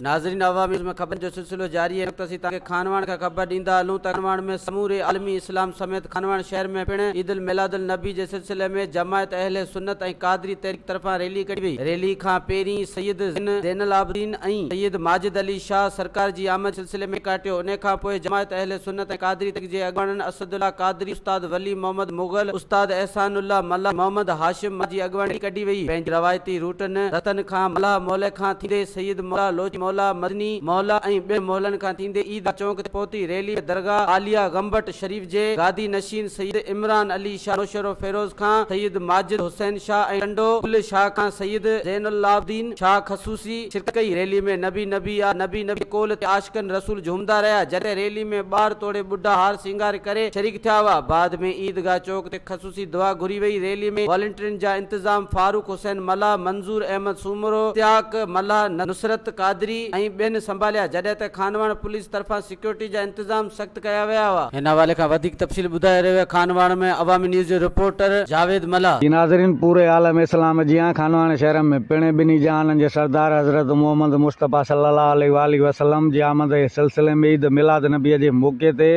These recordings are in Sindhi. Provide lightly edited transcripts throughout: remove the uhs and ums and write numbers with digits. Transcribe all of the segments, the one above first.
ناظرين عوامي نيوز ۾ خبرن جو سلسلو جاري آهي هن وقت اسين توهان کي خانواهڻ کان خبر ڏيندا هلون ته خانواهڻ ۾ سموري عالمي اسلام سميت خانواهڻ شهر ۾ پڻ عيد الميلاد النبي جي سلسلي ۾ جماعت اهل سنت ۽ قادري تحريڪ طرفان ريلي ڪڍي وئي ريلي کان پهرين سيد زين العابدين ۽ سيد ماجد علي شاهه سرڪار جي آمد جي سلسلي ۾ ڪاٽيو انهي کان پوء جماعت اهل سنت ۽ قادري تحريڪ جي اڳواڻن اسد الله قادري استاد ولي محمد مغل استاد احسان الله ملاح محمد هاشم ملاح جي اڳواڻي ڪڍي وئي. پنهنجي روايتي روٽن، رستن کان ملاح محلي کان ٿيندي سيد مولا، لوچي مولا، مدني محلا ۽ ٻين محلن کان ٿيندي عيد گاهه چونڪ تي پهتي. ريلي ۾ درگاهه عاليه گنبٽ شريف جي گادي نشين سيد عمران علي شاهه نوشهروفيروز کان سيد ماجد حسين شاهه ۽ ٽنڊو گل شاهه کان سيد زين العابدين شاهه خصوصي شرڪت ڪئي. ريلي ۾ نبي نبي آ نبي نبي جي قول تي عاشقن رسول جهومندا رهيا. جڏهن ريلي ۾ ٻار توڙي ٻڍا هار سينگار ڪري شريڪ ٿيا هئا. بعد ۾ عيد گاهه چوڪ تي خصوصي دعا گهري وئي. ريلي ۾ والنٽرن جا انتظام فاروق حسين ملاح، منظور احمد سومرو، اشتياق ملاح، نصرت قادري ۽ ٻين سنڀاليا. جڏهن ته خانواهڻ پوليس طرفان سيڪيورٽي جا انتظام سخت ڪيا ويا هئا. هن حوالي کان وڌيڪ تفصيل ٻڌائي رهيو آهي خانواهڻ ۾ عوامي نيوز جو رپورٽر جاويد ملاح. جي ناظرين پوري عالم اسلام جيان خانواهڻ شهر ۾ پڻ ٻنهي جهانن جي سردار حضرت محمد مصطفيٰ صلي الله عليه واٰله وسلم جي آمد جي سلسلي ۾ عيد ميلاد نبي جي موقعي تي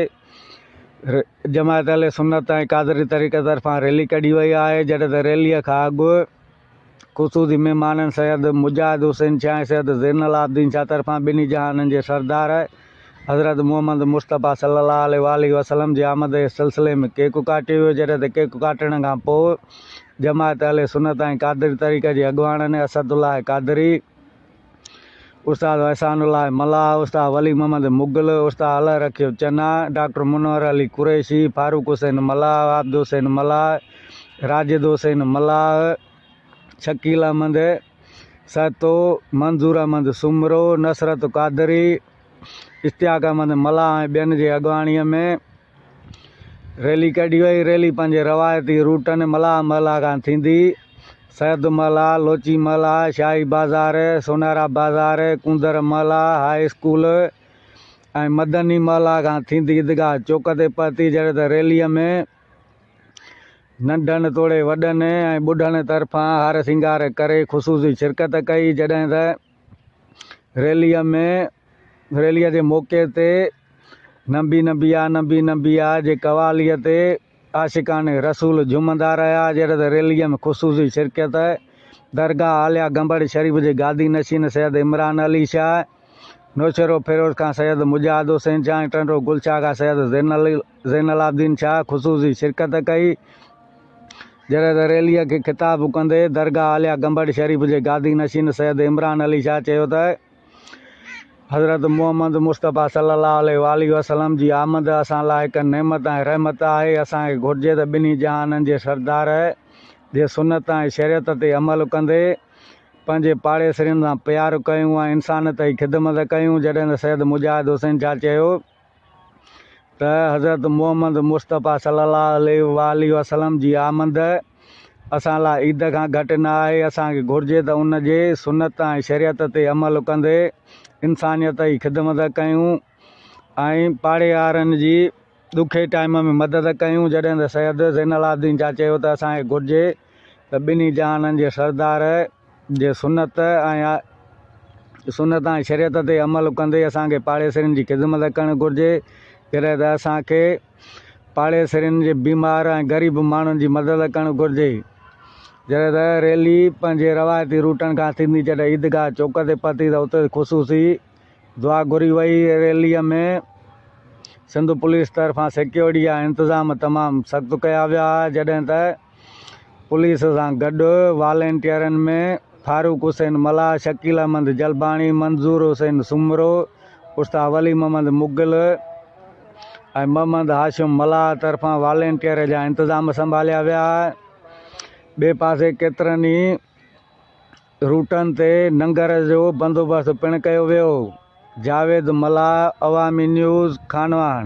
جماعت اهل سنت ۽ قادري طريقت طرفان ريلي ڪڍي وئي آهي جڏهن ته ريلي کان اڳ خصوصي مهمانن سيد مجاهد حسين شاهه ۽ سيد زين العابدين شاهه طرفان ٻنهي جهانن جي سردار حضرت محمد مصطفيٰ صلي الله عليه واٰله وسلم جي آمد جي سلسلي ۾ ڪيڪ ڪاٽيو ويو جڏهن ته ڪيڪ ڪاٽڻ کان پوء جماعت اهل سنت ۽ قادري طريقت جي اڳواڻن اسد الله قادري استاد احسان الله ملاح، استاد ولي محمد مغل، استاد الله رکيو چنا، ڊاڪٽر منور علي قريشي، فاروق حسين ملاح، عابد حسين ملاح، راجد حسين ملاح، شڪيل احمد سهتو، منظور احمد سومرو، نصرت قادري، اشتياق احمد ملاح ۽ ٻين جي اڳواڻيء ۾ ريلي ڪڍي وئي. ريلي پنهنجي روايتي روٽن ملاح محلا کان ٿيندي سيد محلا، لوچي محلا، شاهي بازار، سونارا بازار، ڪونڌر محلا، هاء اسڪول ۽ مدني محلا کان ٿيندي عيدگاهه چوڪ تي پهتي، جڏهن ته ريلي ۾ ننڍن توڙي وڏن ۽ ٻڍن طرفان هار سينگار ڪري خصوصي شرڪت ڪئي، جڏهن ته ريلي ۾ ريلي جي موقعي تي نبي نبي آ نبي نبي آ جي قواليء تي عاشقان رسول جهومندا رهيا، جڏهن ته ريليء ۾ خصوصي شرڪت درگاهه عاليه گنبڙ شريف جي گادي نشين سيد عمران علي شاهه، نوشهرو فيروز کان سيد مجاهد حسين شاهه ۽ ٽنڊو گل شاهه کان سيد زين العابدين شاهه خصوصي شرڪت ڪئي، جڏهن ته ريليء کي خطاب ڪندي درگاهه عاليه گنبڙ شريف جي گادي نشين سيد عمران علي شاهه چيو ته. حضرت محمد مصطفيٰ صلّي الله عليه واٰله وسلّم جي آمد اسان لاء هڪ نعمت ۽ رحمت آهي، اسان کي گهرجي ته ٻنهي جهانن جي سردار جي سنت ۽ شريعت تي عمل ڪندي پنهنجي پاڙيسرين سان پيار ڪيون ۽ انسانيت جي خدمت ڪيون، جڏهن ته سيد مجاهد حسين شاهه چيو. ته حضرت محمد مصطفيٰ صلي الله عليه واٰله وسلم جي آمد اسان لاء عيد کان گهٽ نه آهي، اسان کي گهرجي ته ان جي سنت ۽ شريعت تي عمل ڪندي انسانيت جي خدمت ڪيون ۽ پاڙيوارن جي ڏکي ٽائيم ۾ مدد ڪيون، جڏهن ته سيد زين العابدين شاهه چيو ته اسان کي گهرجي ته ٻنهي جهانن جي سردار جي سنت ۽ سنت ۽ شريعت تي عمل ڪندي اسان کي پاڙيسرين جي خدمت ڪرڻ گهرجي، جڏهن ته اسان کي پاڙيسرين جي بيمار ۽ غريب ماڻهن جي مدد ڪرڻ گهرجي. جڏهن ته ريلي پنهنجي روايتي روٽن کان ٿيندي جڏهن عيدگاهه چوڪ تي پهتي ته اتي خصوصي دعا گهري وئي. ريلي ۾ سنڌ پوليس طرفان سيڪيورٽي جا انتظام تمام سخت ڪيا ويا، جڏهن ته پوليس سان گڏ والنٽيئرن ۾ فاروق حسين ملاح، شڪيل احمد جلباڻي، منظور حسين سومرو، استاد ولي محمد مغل ۽ محمد هاشم ملاح طرفان والنٽيئر جا انتظام سنڀاليا ويا. ٻئي پاسي ڪيترن ئي روٽن تي ننگر جو بندوبست پڻ ڪيو ويو. جاويد ملاح، عوامي نيوز، خانواهڻ.